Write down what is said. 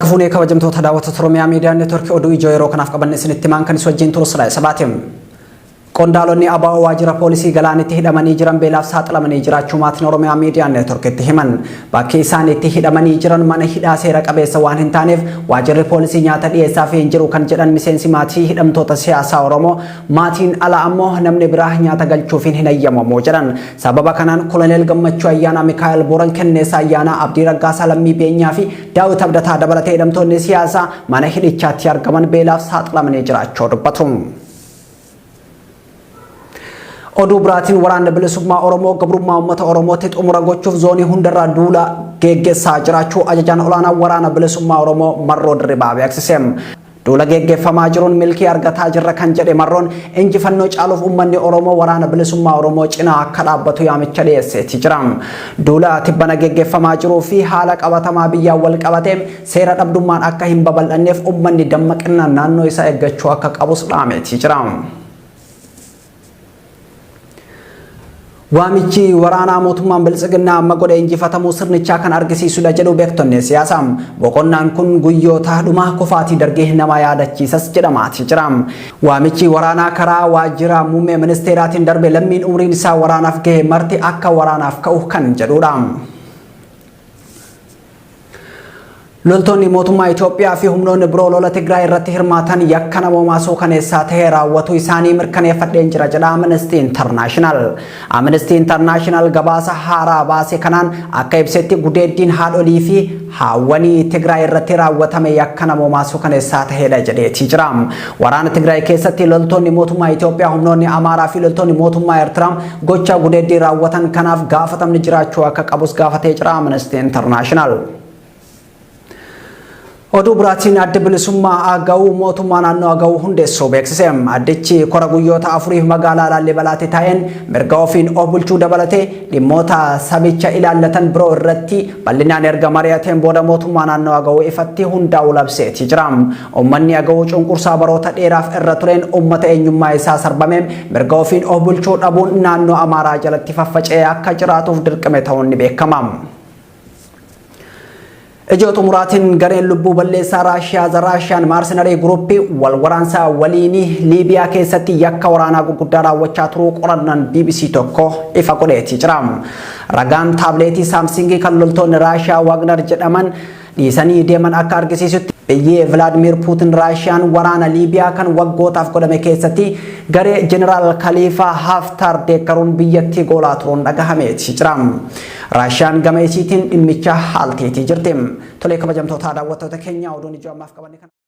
Fuunee kabajamtoota daawwattoota Oromiyaa Miidiyaa Neetworkii oduu ijoo yeroo kanaaf qabanne isinitti himaan kan isin wajjin turu Siraayii Sabaati. Qondaalonni ABO waajjira poolisii Galaanitti hidhamanii jiran beelaaf saaxilamanii jiraachuu maatiin Oromiyaa Miidiyaa Neetworkitti himan. Bakki isaan itti hidhamanii jiran mana hidhaa seera qabeessa waan hin taaneef waajjirri poolisii nyaata dhiyeessaafii hin jiru kan jedhan miseensi maatii hidhamtoota siyaasaa Oromoo maatiin ala ammoo namni biraa nyaata galchuufiin hin hayyamamu jedhan. Sababa kanaan Koloneel Gammachuu Ayyaanaa, Mikaa'el Booran, Kenneessaa Ayyaanaa, Abdii Raggaasaa, Lammii Beenyaa fi Daawit Abdataa dabalatee hidhamtoonni siyaasaa mana hidhichaatti argaman beelaaf saaxilamanii jiraachuu dubbatu. Oduu biraatiin waraanni bilisummaa Oromoo gabrummaa uummata Oromootti xumura gochuuf zoonii hundarraa duula geeggessaa jiraachuu ajajaan olaanaa waraana bilisummaa Oromoo Marroo Dirribaa beeksise. Duula geeggeeffamaa jiruun milkii argataa jirra kan jedhe Marroon injifannoo caaluuf uummanni Oromoo waraana bilisummaa Oromoo cinaa akka dhaabbatu yaamicha dhiyeesseeti jira. Duula tibbana geeggeeffamaa jiruu fi haala qabatamaa biyyaan wal qabatee seera dhabdummaan akka hin babal'anneef uummanni dammaqinaan naannoo isaa eeggachuu akka qabus dhaameeti jira. Waamichi waraanaa mootummaan Biltsiginnaa amma godhe injifatamuu sirnichaa kan argisiisudha jedhu beektonni siyaasaa. Boqonnaan kun guyyoota dhumaa kufaatii dargii nama yaadachiisas jedhamaati jira. Waamichi waraanaa karaa waajjira muummee ministeeraatiin darbe lammiin umriin isaa waraanaaf gahe marti akka waraanaaf ka'u kan jedhudha. Loltoonni mootummaa Itoophiyaa fi humnoonni biroo lola Tigraay irratti hirmaatan yakka namoomaa suukaneessaa ta'e raawwatu isaanii mirkaneeffadheen jira jedha Amnesty International. Amnesty International gabaasa haaraa baase kanaan akka ibsetti gudeeddiin haadholii fi haawwanii Tigraay irratti raawwatame yakka namoomaa suukaneessaa ta'edha jedheetii jira. Waraana Tigraay keessatti loltoonni mootummaa Itoophiyaa, humnoonni Amaaraa fi loltoonni mootummaa Eertiraa gocha gudeeddii raawwatan kanaaf gaafatamni jiraachuu akka qabus gaafatee jira Amnesty International. Oduu biraatiin adda bilisummaa Agaw mootummaa naannoo Agaw hundeessuu beeksise. Addichi kora guyyoota afuriif magaalaa Laallibalaatti taa'een mirga ofiin of bulchuu dabalatee dhimmoota sabicha ilaallatan biroo irratti bal'inaan erga mari'ateen booda mootummaa naannoo Agaw ifatti hundaa'uu labseeti jira. Uummanni Agaw cunqursaa baroota dheeraaf irra tureen uummata eenyummaa isaa sarbamee mirga ofiin of bulchuu dhabuun naannoo Amaaraa jalatti faffaca'ee akka jiraatuuf dirqame ta'uun ni beekama. Ijoo xumuraatiin gareen lubbuu balleessaa Raashiyaa The Russian Mercenary Group wal waraansaa waliinii Liibiyaa keessatti yakka waraanaa gurguddaa raawwachaa turuu qorannaan BBC tokko ifa godheeti jira. Ragaan taabileetii Saamsingii kan loltoonni Raashiyaa Wagner jedhaman dhiisanii deeman akka argisiisutti biyyi Vilaadimir Puutin Raashiyaan waraana Liibiyaa kan waggootaaf godhame keessatti garee Jeneraal Khaliifaa Haftaar deeggaruun biyyattii goolaa turuun dhagahameeti jira. Raashiyaan gama isiitiin dhimmicha haalteetii jirti. Tolee kabajamtoota daawwattoota keenya oduun ijoo ammaaf qabanne kana.